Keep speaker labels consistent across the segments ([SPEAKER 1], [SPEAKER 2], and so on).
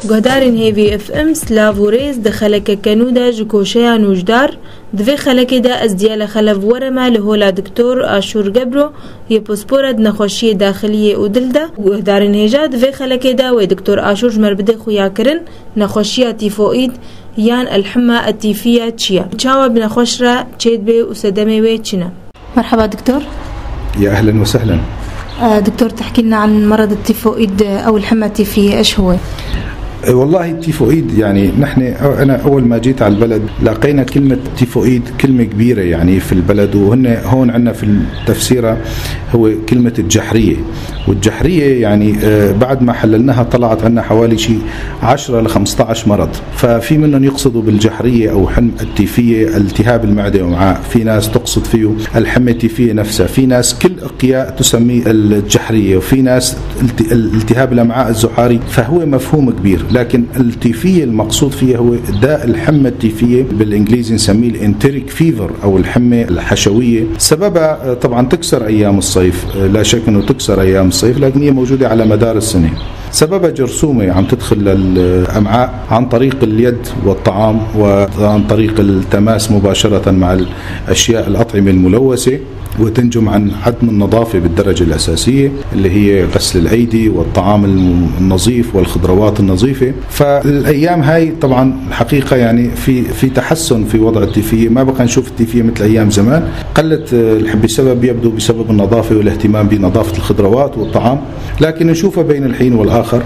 [SPEAKER 1] Guhdarên Hêvî FM silav û rêz di xelekeke nû de ji koşeya nûjdar di vê xelekê de ez Diyale Xelef were me li hola Diktor Aşûr Gebro yê pispora di nexweşiyê daxiliyê û dil de guhdarên hêja di vê xelekê de wê Diktor Aşûr ji me re bide xuyakirin nexweşiya tîfoîd yan الحمى التيفية çi ye çawa bi nexweş re çêdibe û sedemê wê çi ne. مرحبا دكتور.
[SPEAKER 2] يا اهلا وسهلا.
[SPEAKER 1] دكتور تحكي لنا عن مرض التيفوئيد او الحمى التيفيه ايش هو؟
[SPEAKER 2] والله التيفوئيد يعني نحن انا اول ما جيت على البلد لاقينا كلمة تيفوئيد كلمة كبيرة يعني في البلد، وهن هون عندنا في التفسيره هو كلمة الجحريه، والجحريه يعني بعد ما حللناها طلعت عندنا حوالي شيء 10 ل 15 مرض، ففي منهم يقصدوا بالجحريه او حمى التيفيه التهاب المعدة وامعاء، في ناس تقصد فيه الحمى التيفيه نفسها، في ناس كل اقياء تسميه الجحريه، وفي ناس التهاب الامعاء الزحاري، فهو مفهوم كبير. لكن التيفية المقصود فيها هو داء الحمى التيفية، بالإنجليزي نسميه ال enteric fever أو الحمى الحشوية. سببها طبعا تكسر أيام الصيف، لا شك أنه تكسر أيام الصيف، لكن هي موجودة على مدار السنة. سببها جرثومة عم تدخل للأمعاء عن طريق اليد والطعام وعن طريق التماس مباشرة مع الأشياء الأطعمة الملوثة، وتنجم عن عدم النظافة بالدرجة الأساسية اللي هي غسل الأيدي والطعام النظيف والخضروات النظيفة. فالأيام هاي طبعا الحقيقة يعني في تحسن في وضع التيفية، ما بقى نشوف التيفية مثل أيام زمان، قلت بسبب يبدو بسبب النظافة والاهتمام بنظافة الخضروات والطعام، لكن نشوفها بين الحين والآخر.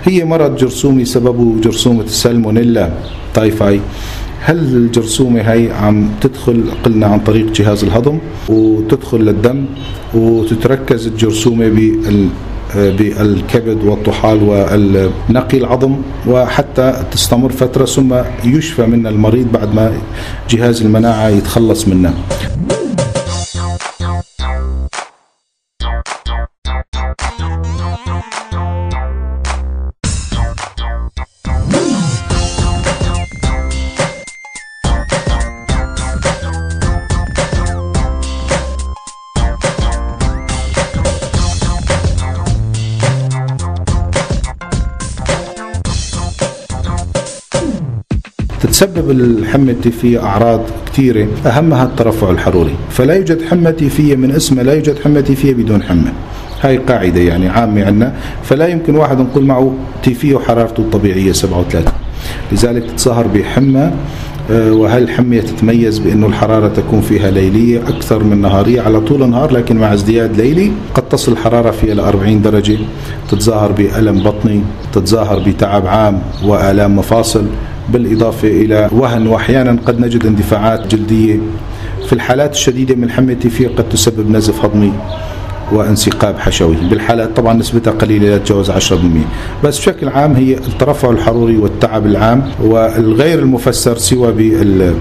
[SPEAKER 2] هي مرض جرثومي سببه جرثومة السالمونيلا typhi. هل الجرثومة هاي عم تدخل قلنا عن طريق جهاز الهضم وتدخل للدم وتتركز الجرثومة بالكبد والطحال والنقي العظم، وحتى تستمر فترة ثم يشفى من المريض بعد ما جهاز المناعة يتخلص منه. تتسبب الحمى التيفية أعراض كثيرة، أهمها الترفع الحروري. فلا يوجد حمى تيفية من اسمها، لا يوجد حمى تيفية بدون حمى، هاي قاعدة يعني عامة عندنا. فلا يمكن واحد نقول معه تيفية وحرارته الطبيعية 37، لذلك تتظاهر بحمى، وهالحمية تتميز بأنه الحرارة تكون فيها ليلية أكثر من نهارية على طول النهار، لكن مع ازدياد ليلي قد تصل الحرارة فيها إلى 40 درجة. تتظاهر بألم بطني، تتظاهر بتعب عام وآلام مفاصل، بالإضافة إلى وهن، وأحيانا قد نجد اندفاعات جلدية. في الحالات الشديدة من الحمى التيفية قد تسبب نزف هضمي وانسقاب حشوي، بالحالات طبعا نسبتها قليلة لا تتجاوز 10%، بس بشكل عام هي الترفع الحروري والتعب العام والغير المفسر سوى بال.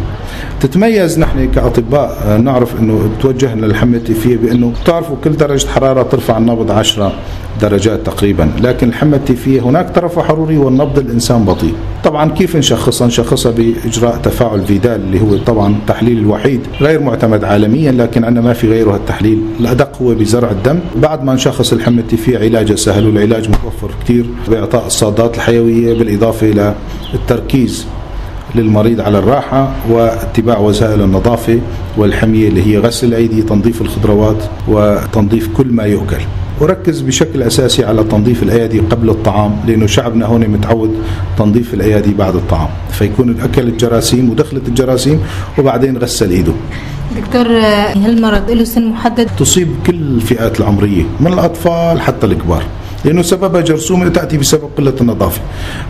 [SPEAKER 2] تتميز نحن كأطباء نعرف انه توجهنا للحمى التيفية بانه تعرفوا كل درجة حرارة ترفع النبض 10 درجات تقريبا، لكن الحمى التيفية هناك ترفع حروري والنبض الإنسان بطيء. طبعا كيف نشخصها؟ نشخصها بإجراء تفاعل فيدال اللي هو طبعا التحليل الوحيد غير معتمد عالميا، لكن عندنا ما في غيره التحليل. الأدق هو بزرع الدم. بعد ما نشخص الحمى التيفية علاجها سهل والعلاج متوفر كثير بإعطاء الصادات الحيوية، بالإضافة إلى التركيز للمريض على الراحة واتباع وسائل النظافة والحمية اللي هي غسل الأيدي، تنظيف الخضروات، وتنظيف كل ما يؤكل. وركز بشكل أساسي على تنظيف الأيادي قبل الطعام، لأنه شعبنا هون متعود تنظيف الأيادي بعد الطعام، فيكون الأكل الجراثيم ودخلت الجراثيم وبعدين غسل إيده.
[SPEAKER 1] دكتور، هالمرض له سن محدد؟
[SPEAKER 2] تصيب كل الفئات العمرية من الأطفال حتى الكبار، لأنه سببها جرثومة تأتي بسبب قلة النظافة،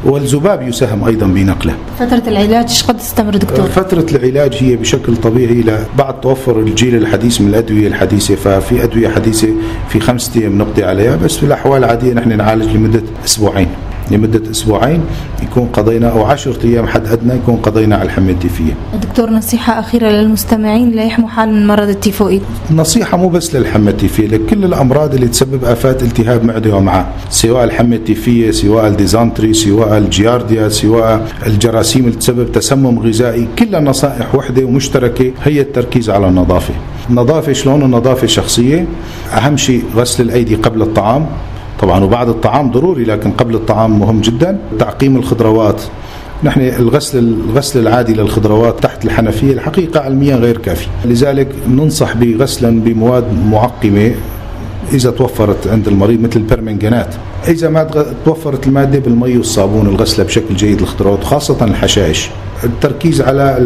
[SPEAKER 2] والذباب يساهم أيضا بنقله.
[SPEAKER 1] فترة العلاج ايش قد تستمر دكتور؟
[SPEAKER 2] فترة العلاج هي بشكل طبيعي بعد توفر الجيل الحديث من الأدوية الحديثة، ففي أدوية حديثة في 5 أيام نقضي عليها، بس في الأحوال العادية نحن نعالج لمدة أسبوعين. لمدة أسبوعين يكون قضينا، أو 10 أيام حد أدنى يكون قضينا على الحمى التيفية.
[SPEAKER 1] دكتور، نصيحة أخيرة للمستمعين لا يحموا حال من مرض التيفوئيد.
[SPEAKER 2] نصيحة مو بس للحمى التيفية، لكل الأمراض اللي تسبب آفات التهاب معدة وأمعاء، سواء الحمى التيفية، سواء الديزانتري، سواء الجيارديا، سواء الجراثيم اللي تسبب تسمم غذائي، كلها نصائح وحدة ومشتركة هي التركيز على النظافة. النظافة شلون؟ النظافة الشخصية، أهم شيء غسل الأيدي قبل الطعام، طبعا وبعد الطعام ضروري، لكن قبل الطعام مهم جدا. تعقيم الخضروات، نحن الغسل العادي للخضروات تحت الحنفية الحقيقة علميا غير كافي، لذلك ننصح بغسلا بمواد معقمة إذا توفرت عند المريض مثل البرمنجانات. إذا ما توفرت المادة بالمي والصابون الغسلة بشكل جيد الخضروات، خاصة الحشائش. التركيز على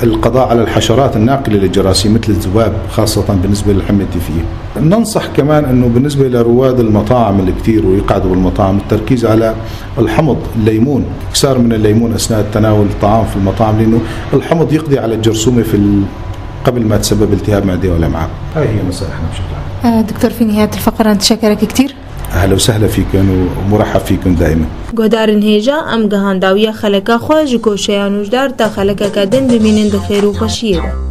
[SPEAKER 2] القضاء على الحشرات الناقلة للجراثيم مثل الذباب خاصة بالنسبة للحمى التيفية. ننصح كمان أنه بالنسبة لرواد المطاعم اللي كثير ويقعدوا بالمطاعم التركيز على الحمض الليمون، إكثار من الليمون أثناء تناول الطعام في المطاعم، لأنه الحمض يقضي على الجرثومة في قبل ما تسبب التهاب معدة والأمعاء. هاي هي نصائحنا بشكل عام.
[SPEAKER 1] دكتور، في نهاية الفقرة نتشكرك كثير.
[SPEAKER 2] أهلا وسهلا فيكم ومرحب فيكم دائما.
[SPEAKER 1] گهدارên hêja em gihan dawiya xeleka xwe ji koşeya nûjdar ta xelekeke din bimînin di xêr û xweşiyê de.